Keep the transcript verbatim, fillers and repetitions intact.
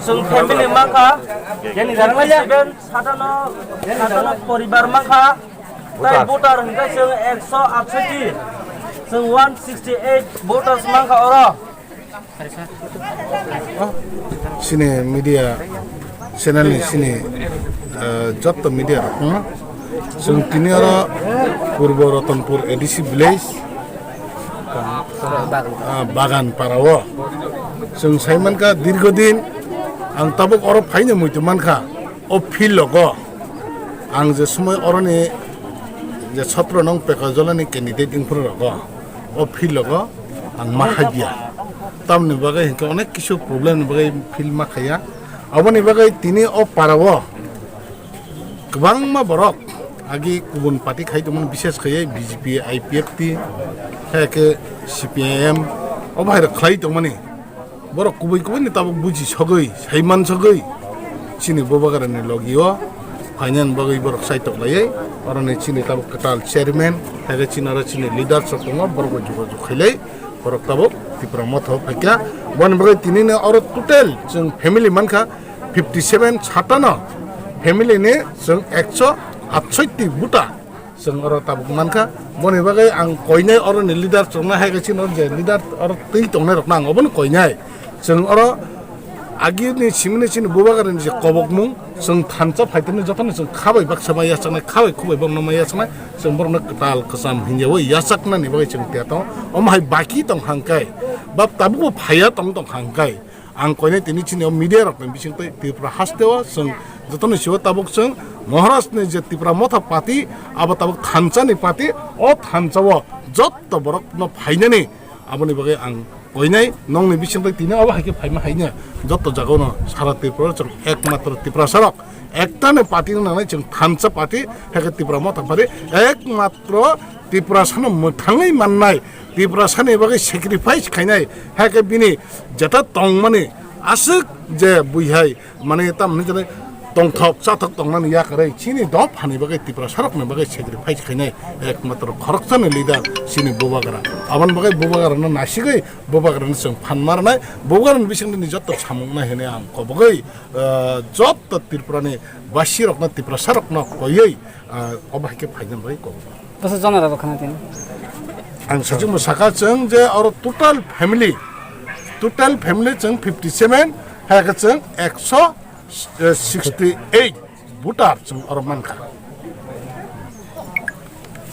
Chwng family mankha, seven satano, satano poribar mankha, tai voter hwnkhe chwng ekso atsoti, chwng one sixty eight voters mankha oro. Sini media channel ni sini, eh, jotto media rok no. Chwng tini oro Purbo Ratanpur A D C village, ah, Bagan para o. Chwng sai mankha dirgo din ang tabuk oro phaina muitu mankha o field logo. Ang je somoi oroni je sotro nong Pekajolani candidate wngphuru rogo o field logo ang ma khaiya. Tamni bagwi hinkhe onek kisu problem ni bagwi field ma khaiya. Aboni bagwi tini o para o kwbangma borok agi kubun party khai tongmani, bishes khaiwi B J P, I P F T, hai khe C P I M, o bahai rok khlai tongmani. Borok kubui kubui ni tabuk buji sogwi, saiman sogwi chini Bubagrani logi o phainani bagwi borok saitok laiwi, oroni chini tabuk kwtal chairman, hai khe chini oro chini leaders rok tongo, borok bai jogajog khailai. Borok tabuk Tipra Motha o phaikha. Boni bagwi tini no oro total chwng family mankha fifty seven, satano family ni chwng ekso atsoti buta chwng oro tabuk mankha. Boni bagwi ang koinai oroni leader chwngno hai khe chini oro je leader oro twi tongnai rokno ang obono koinai. Chwng oro agini simini chini Bubagrani je kobokmung, chwng thansa phaitani jotono chwng khabai baksa ma yachaknai, khabai khubai bokno ma yachaknai, chwng borokno kwtal kwcham hinjawi yachaknani bagwi chwng tiya tongo. Omo hai baki tong hangkai, ba tabukbo phaiya tong tong hangkai, ang koinai tini chini o media rokni bisingtwi Tripura hasteo chwng jotono sio tabuk chwng Maharajni je Tipra Motha party, abo tabuk thansani party, o thansao jotto borokno phainani aboni bagwi ang koinai nongni bisingtwi tini obo hai khe phaima haino jotto jagao no sara Tripura chwng ekmatro Tiprasa rok ektani party no nangnai chwng thansa party, hai khe Tipra Motha party ekmatro Tiprasa no mwthangwi mannai, Tiprasa ni bagwi sacrifice khainai, hai khe bini jeta tongmani aswk je buihai mane tamni jani tongthok chathok tongnani yakarwi chini dophani bagwi Tiprasa rokni bagwi sacrifice khainai ekmatro khoroksani leader chini Bubagra. Aboni bagwi Bubagrano nasigwi Bubagrano chwng phan marnai, Bubagrani bisingtwi jotto samung nai hwnwi ang kobogwi, ah, jotto Tripurani basirokno, Tiprasarokno koiwi, ah, obo hai khe phaina bagwi kobogwi. Bwsa jona rok khana tini. Ang sachimo saka chwng je oro total family, total family chwng fifty seven, hai khe chwng ekso sixty eight voter chwng oro mankha.